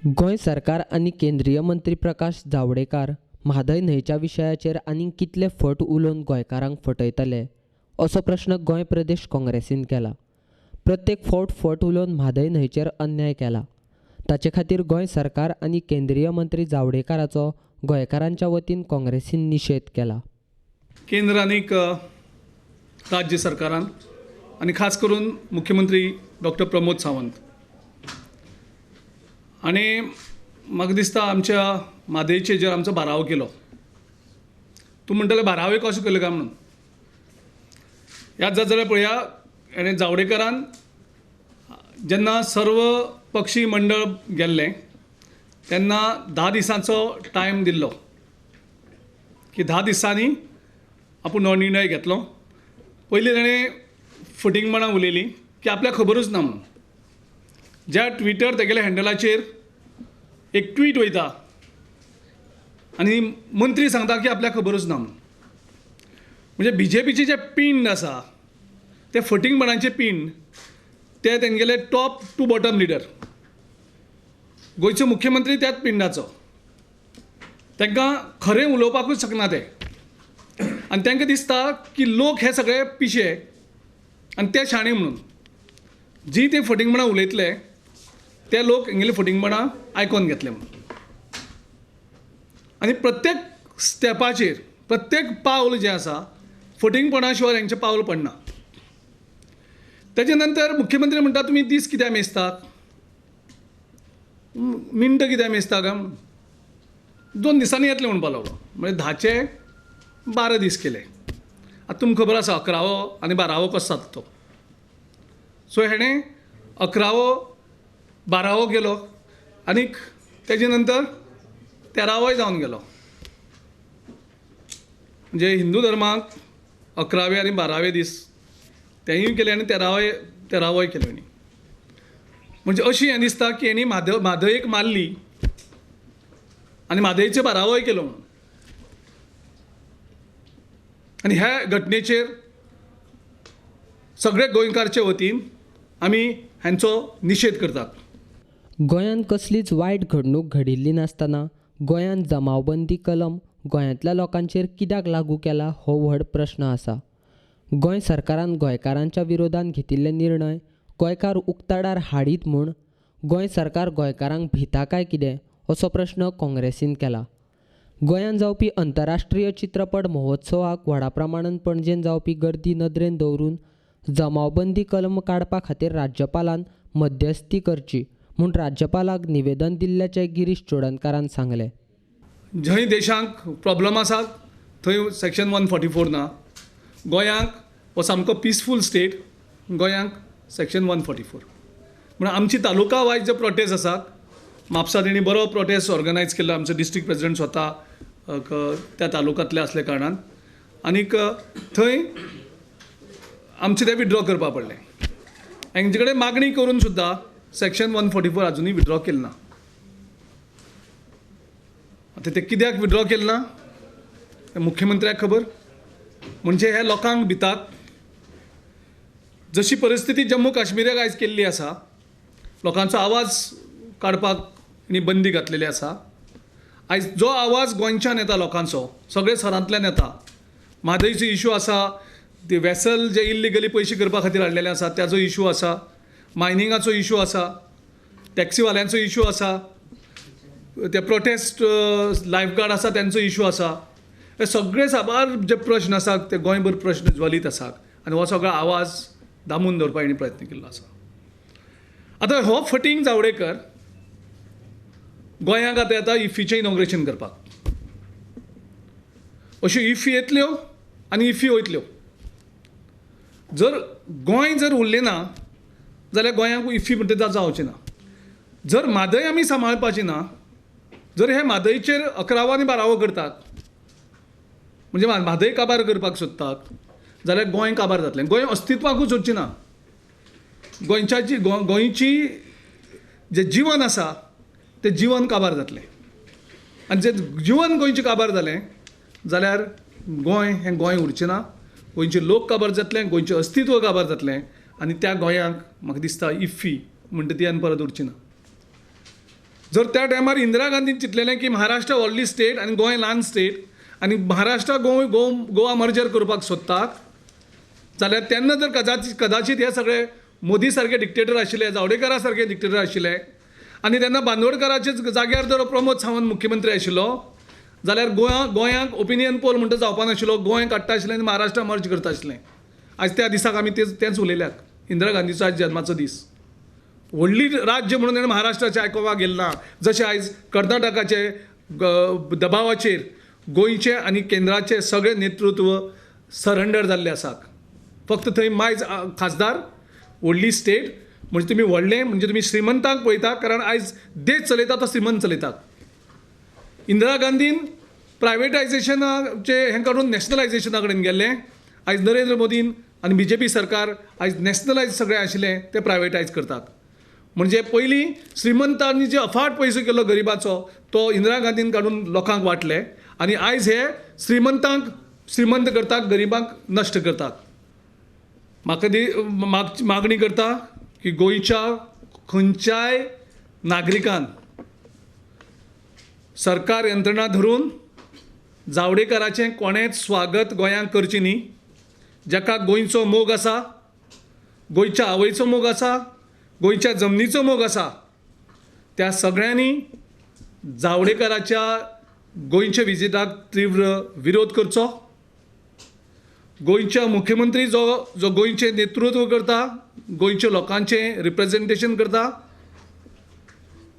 गोंय सरकार आनी केंद्रीय मंत्री प्रकाश जावडेकर म्हादय न्हंयच्या विशयाचेर आनीक कितले फट उलोवन गोंयकारांक फटयतले असो प्रश्न गोंय प्रदेश काँग्रेसीन केला. प्रत्येक फावट फट उलोवन म्हादय न्हंयचेर अन्याय केला. ताचे खातीर गोंय सरकार आनी केंद्रीय मंत्री जावडेकराचो गोंयकारांच्या वतीन काँग्रेसीन निशेध केला. केंद्र आनीक राज्य सरकारान आनी खास करून मुख्यमंत्री डॉक्टर प्रमोद सावंत आनी म्हाका दिसता आमच्या म्हादयचेर जेर आमचो बारावो केलो. तूं म्हणटले बारावे कसो केलो काय म्हणून, याद जात जाल्यार पळया हेणें जावडेकरान जेन्ना सर्व पक्षी मंडळ गेल्लें तेन्ना 10 दिसांचो टायम दिल्लो की 10 दिसांनी आपूण हो निर्णय घेतलो. पयलीं ताणें फटींगपणां उलयलीं की आपल्याक खबरूच ना म्हणून. ज्या ट्विटर तेगेल्या हँडलाचेर एक ट्वीट वयता आनी मंत्री सांगता की आपल्याक खबरूच ना म्हणून, म्हणजे बीजेपीचें जें पिंड आसा तें फटींगपणाचें पिंड ते तेंगेले टॉप टू बॉटम लिडर, गोंयचो मुख्यमंत्री त्याच पिंडाचो, तांकां खरें उलोवपाकूच शकना ते. आनी तांकां दिसता की लोक हे सगळे पिशे आनी ते शाणे म्हणून. जी ते फटींगपणां उलयतले ते लोक हेंगेले फटींगपणां आयकोन घेतले म्हणून. आनी प्रत्येक स्टेपाचेर प्रत्येक पावल जें आसा फटींगपणा शिवाय हेंचें पावल पडना. तेजे नंतर मुख्यमंत्री म्हणटा तुमी दीस कित्याक मेजतात, मिनटां कित्याक मेजता काय म्हणून. 2 दिसांनी येतलें म्हणपाक लागलो, म्हणजे 10चे 12 दीस केले. आतां तुमकां खबर आसा 11वो आनी 12वो कसो जाता तो. सो हेणें 11वो 12वो गेलो आनीक तेजे नंतर 13वोय जावन गेलो. म्हणजे हिंदू धर्माक 11वे आनी 12वे दीस तेंय केले आनी 13वोय केले हेणी. म्हणजे अशी हें दिसता की हेणी म्हादयेक मारली आनी म्हादयचो 12वोय केलो म्हणून. आनी ह्या घटनेचेर सगळे गोंयकारचे वतीन आमी हांचो निशेध करतात. गोंयांत कसलीच वायट घडणूक घडिल्ली नासतना गोंयांत जमावबंदी कलम गोंयांतल्या लोकांचेर कित्याक लागू केला हो व्हड प्रश्न आसा. गोंय सरकारान गोंयकारांच्या विरोधान घेतिल्ले निर्णय गोंयकार उक्ताडार हाडीत म्हूण गोंय सरकार गोंयकारांक भिता काय कितें असो प्रश्न काँग्रेसीन केला. गोंयांत जावपी अंतरराष्ट्रीय चित्रपट महोत्सवाक व्हडा प्रमाणान पणजेन जावपी गर्दी नदरेन दवरून जमावबंदी कलम काडपा खातीर राज्यपालान मध्यस्थी करची म्हूण राज्यपालाक निवेदन दिल्ल्याचें गिरीश चोडणकारान सांगलें. जंय देशांक प्रॉब्लम आसात थंय सेक्शन 144 ना. गोंयांक हो सामको पिसफूल स्टेट, गोंयांक सेक्शन 144. म्हणून आमची तालुका वायज जे प्रोटेस्ट आसात म्हापसा तेणी बरो प्रोटेस्ट ऑर्गनायज केल्लो, आमचो डिस्ट्रिक्ट प्रेसिडेंट स्वता त्या तालुक्यांतले आसल्या कारणान, आनीक थंय आमचें तें विड्रॉ करपा पडलें. हेंचे कडेन मागणी करून सुद्दां सेक्शन 144 अजुनूय विड्रॉ केलें ना. आतां तें कित्याक विड्रॉ केलें ना तें मुख्यमंत्र्याक खबर. म्हणजे हे लोकांक भितात. जशी परिस्थिती जम्मू काश्मीराक आयज केल्ली आसा, लोकांचो आवाज काडपाक आनी बंदी घातलेली आसा. आयज जो आवाज गोंयच्यान येता लोकांचो, सगळे सरांतल्यान येता, म्हादयचो इशू आसा, ते वेसल जे इल्लिगली पयशे करपा खातीर हाडलेले आसा त्याचो इशू आसा, मायनिंगाचो इशू आसा, टॅक्सीवाल्यांचो इशू आसा, ते प्रोटेस्ट लायफगार्ड आसा तेंचो इशू आसा. हे सगळे साबार जे प्रश्न आसात ते गोंयभर प्रश्न ज्वलीत आसात आनी हो सगळो आवाज दामून दवरपाक हेणी प्रयत्न केल्लो आसा. आतां हो फटींग जावडेकर गोंयांक आतां येता इफ्फीचें इनॉग्रेशन करपाक. अश्यो इफ्फी येतल्यो आनी इफ्फी वयतल्यो. जर गोंय जर उरलें ना जाल्यार गोंयांक इफ्फी म्हणटा ते जावचें ना. जर म्हादय आमी सांबाळपाची ना, जर हे म्हादयचेर 11वो आनी 12वो करतात म्हणजे म्हादय काबार करपाक सोदतात जाल्यार गोंय काबार जातलें, गोंय अस्तित्वाकूच उरचें ना. गोंयच्याची गोंयची जें जिवन आसा तें जिवन काबार जातलें आनी जें जिवन गोंयचें काबार जालें जाल्यार गोंय हें गोंय उरचें ना, गोंयचे लोक काबार जातले, गोंयचें अस्तित्व काबार जातलें आनी त्या गोंयांक म्हाका दिसता इफ्फी म्हणटा ती आनी परत उरची ना. जर त्या टायमार इंदिरा गांधीन चिंतलेलें की महाराष्ट्र व्हडली स्टेट आनी गोंय ल्हान स्टेट आनी महाराष्ट्र गोवा मर्जर करपाक सोदतात जाल्यार तेन्ना जर कदाचित हे सगळे मोदी सारके डिक्टेटर आशिल्ले, जावडेकरा सारके डिक्टेटर आशिल्ले आनी तेन्ना बांदोडकराचे जाग्यार जर प्रमोद सावंत मुख्यमंत्री आशिल्लो जाल्यार गोंयांक ओपिनियन पोल म्हणटा जावपा नाशिल्लो, गोंय काडटा आशिल्लें आनी महाराष्ट्र मर्ज करता आशिल्लें. आयज त्या दिसाक आमी तेंच उलयल्यात. इंदिरा गांधीचो आयज जल्माचो दीस. व्हडली राज्य म्हणून ताणें महाराष्ट्राचें आयकोपाक गेलें ना, जशें आयज कर्नाटकाचे दबावाचेर गोंयचें आनी केंद्राचें सगळें नेतृत्व सरेंडर जाल्लें आसा. फक्त थंय मायज खासदार, व्हडली स्टेट म्हणजे तुमी व्हडलें म्हणजे तुमी श्रीमंतांक पळयता, कारण आयज देश चलयता तो श्रीमंत चलयता. इंदिरा गांधीन प्रायवेटायजेशनाचें हें काडून नॅशनलायजेशना कडेन गेल्लें. आयज नरेंद्र मोदीन आनी बीजेपी सरकार आयज नॅशनलायज सगळें आशिल्लें तें प्रायवेटायज करतात. म्हणजे पयलीं श्रीमंतांनी जे अफाट पयसो केल्लो गरिबाचो तो इंदिरा गांधीन काडून लोकांक वांटले आनी आयज हे श्रीमंतांक श्रीमंत करतात, गरिबांक नश्ट करतात. म्हाका ती मागणी करता की गोंयच्या खंयच्याय नागरिकान सरकार यंत्रणा धरून जावडेकराचें कोणेंच स्वागत गोंयांत करचें न्ही. जाका गोंयचो मोग आसा, गोंयच्या आवयचो मोग आसा, गोंयच्या जमनीचो मोग आसा, त्या सगळ्यांनी जावडेकराच्या गोंयच्या विजिटाक तीव्र विरोध करचो. गोंयच्या मुख्यमंत्री जो जो गोंयचें नेतृत्व करता, गोंयच्या लोकांचें रिप्रेजेंटेशन करता,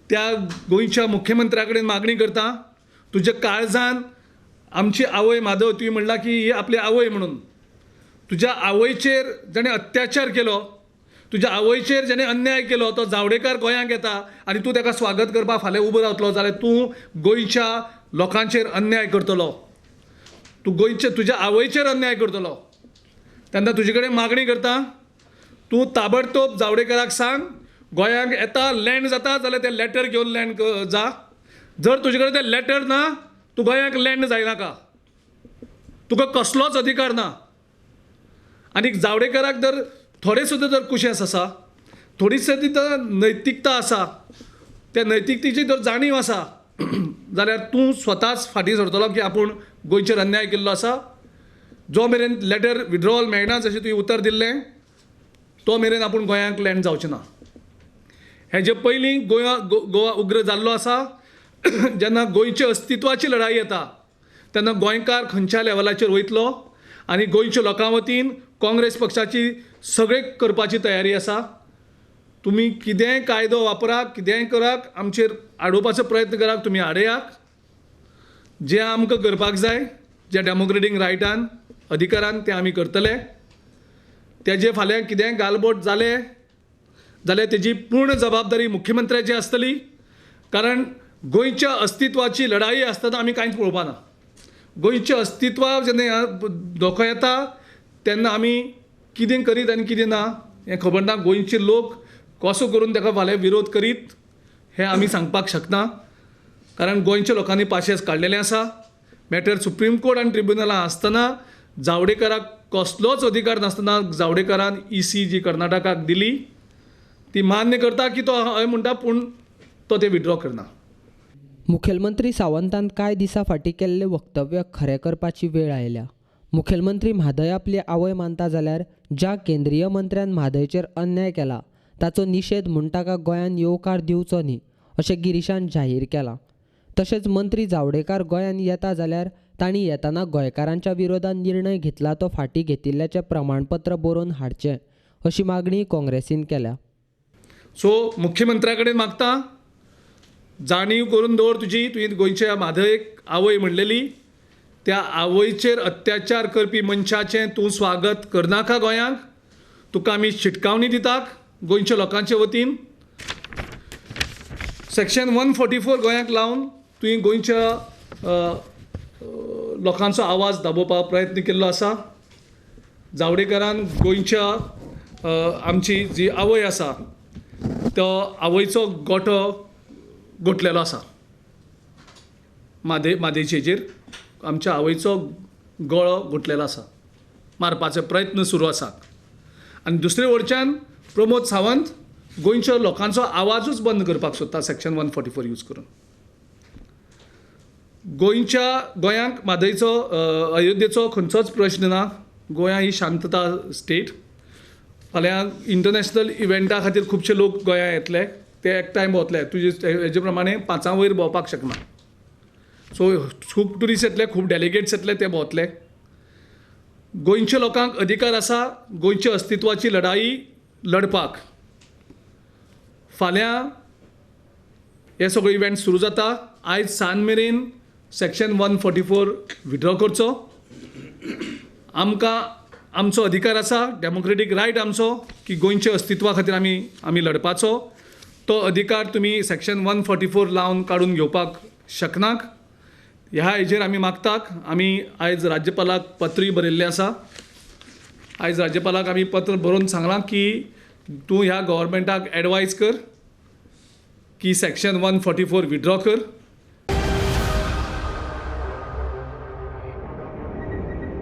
त्या गोंयच्या मुख्यमंत्र्या कडेन मागणी करता, तुज्या काळजान आमची आवय माधव, तुवें म्हणलां की ही आपली आवय म्हणून, तुज्या आवयचेर जाणें अत्याचार केलो, तुज्या आवयचेर जेणे अन्याय केलो तो जावडेकर गोंयांक येता आनी तूं ताका स्वागत करपाक फाल्यां उबो रावतलो जाल्यार तूं गोंयच्या लोकांचेर अन्याय करतलो, तूं गोंयचे तुज्या आवयचेर अन्याय करतलो. तेन्ना तुजे कडेन मागणी करता, तूं ताबडतोब जावडेकराक सांग गोंयांक येता लँड जाता जाल्यार तें लॅटर घेवन लँड जा. जर तुजे कडेन तें लॅटर ना तूं गोंयांक लँड जायनाका, तुका कसलोच अधिकार ना. आनी जावडेकराक जर थोडे सुद्दां जर कुशेंस आसा, थोडी सुद्दां नैतिकता आसा, त्या नैतिकतेची जर जाणीव आसा जाल्यार तूं स्वताच फाटीं सरतलो की आपूण गोंयचेर अन्याय केल्लो आसा. जो मेरेन लॅटर विड्रॉवल मेळना जशें तुवें उतर दिल्लें तो मेरेन आपूण गोंयांक लँड जावचें ना. हेजे पयलीं गोवा उग्र जाल्लो आसा. जेन्ना गोंयच्या अस्तित्वाची लढाई येता तेन्ना गोंयकार खंयच्या लेवलाचेर वयतलो आनी गोंयच्या लोकां वतीन काँग्रेस पक्षाची सगळें करपाची तयारी आसा. तुमी कितेंय कायदो वापरात, कितेंय करात, आमचेर आडोवपाचो प्रयत्न करात, तुमी आडयात. जें आमकां करपाक जाय, ज्या डेमोक्रेटीक रायटान अधिकारान तें आमी करतले. तेजे फाल्यां कितेंय गालबोट जालें जाल्यार तेजी पूर्ण जबाबदारी मुख्यमंत्र्याची आसतली, कारण गोंयच्या अस्तित्वाची लढाई आसतना आमी कांयच पळोवपा ना. गोंयच्या अस्तित्वाक जेन्ना धोको येता तेन्ना आमी कितें करीत आनी कितें ना हें खबर ना. गोंयचे लोक कसो करून ताका फाल्यां विरोध करीत हें आमी सांगपाक शकना, कारण गोंयच्या लोकांनी पाशेंस काडलेलें आसा. मॅटर सुप्रीम कोर्ट आनी ट्रिब्युनलां आसतना जावडेकराक कसलोच अधिकार नासतना जावडेकरान ई सी जी कर्नाटकाक दिली ती मान्य करता की तो हय म्हणटा, पूण तो ते विड्रॉ करना. मुखेलमंत्री सावंतान कांय दिसां फाटीं केल्लें वक्तव्य खरें करपाची वेळ आयल्या. मुखेलमंत्री म्हादय आपली आवय मानता जाल्यार ज्या केंद्रीय मंत्र्यान म्हादयचेर अन्याय केला ताचो निशेध म्हूण ताका गोंयान येवकार दिवचो न्ही अशें गिरीशान जाहीर केलां. तशेंच मंत्री जावडेकर गोंयान येता जाल्यार तांणी येताना गोंयकारांच्या विरोधान निर्णय घेतला तो फाटीं घेतिल्ल्याचें प्रमाणपत्र बरोवन हाडचें अशी मागणी काँग्रेसीन केल्या. सो मुख्यमंत्र्या कडेन मागता, जाणीव करून दवर तुजी, तुवें गोंयच्या म्हादयक आवय म्हणलेली, त्या आवयचेर अत्याचार करपी मनशाचें तूं स्वागत करनाका गोंयांक. तुका आमी शिटकावणी दितात गोंयच्या लोकांचे वतीन. सेक्शन 144 गोंयांक लावन तुवें गोंयच्या लोकांचो आवाज दाबोवपाक प्रयत्न केल्लो आसा. जावडेकरान गोंयच्या आमची जी आवय आसा तो आवयचो गोठो गोठलेलो आसा. म्हादयचे हेजेर आमच्या आवयचो गळो गोठलेलो आसा, मारपाचो प्रयत्न सुरू आसा. आनी दुसरे वटच्यान प्रमोद सावंत गोंयच्या लोकांचो आवाजूच बंद करपाक सोदता सेक्शन 144 यूज करून. गोंयच्या गोंयांक म्हादयचो अयोध्येचो खंयचोच प्रश्न ना. गोंया ही शांतता स्टेट. फाल्यां इंटरनॅशनल इव्हेंटा खातीर खुबशे लोक गोंया येतले, ते एकठांय भोंवतले. तुजे हेजे प्रमाणे 5 वयर भोंवपाक शकना. सो खूब ट्युरिस्ट येतले, खूब डेलिगेट्स येतले, ते भोंवतले. गोंयच्या लोकांक अधिकार आसा गोंयच्या अस्तित्वाची लढाई लढपाक. फाल्यां हे सगळे इव्हेंट सुरू जाता. आयज सांज मेरेन सेक्शन 144 विड्रॉ करचो. आमकां आमचो अधिकार आसा, डेमोक्रेटीक रायट आमचो की गोंयच्या अस्तित्वा खातीर आमी लढपाचो. तो अधिकार तुमी सेक्शन 144 लावन काडून घेवपाक शकनात. ह्या हेजेर आमी मागतात. आमी आयज राज्यपालाक पत्रूय बरयल्लें आसा. आयज राज्यपालाक आमी पत्र बरोवन सांगलां की तूं ह्या गव्हर्मेंटाक एडवायज कर की सेक्शन 144 विड्रॉ कर.